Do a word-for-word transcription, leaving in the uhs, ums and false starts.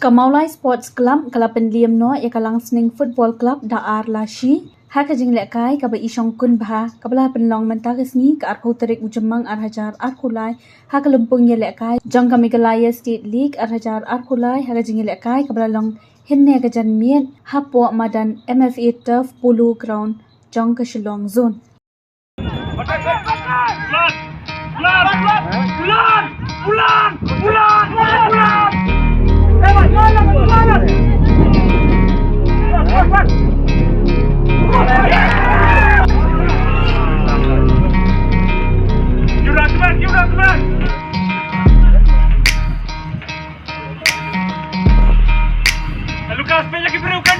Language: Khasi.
Ka Mawlai Sports Club ka la pynliem noh ïa ka Langsning Football Club da ar la shi ha ka jinglehkai kaba i shongkun bha kaba la pynlong mynta ka sngi, ka arphew tarik u Jymmang ar hajar arphew lai ha ka lympung ïalehkai jong ka Meghalaya State League ar hajar arphew lai ha ka jingïalehkai kaba la long hynne ka janmiet hapoh madan M F A Turf Polo Ground jong ka Shillong Zone. Lucas, peit lagi briew.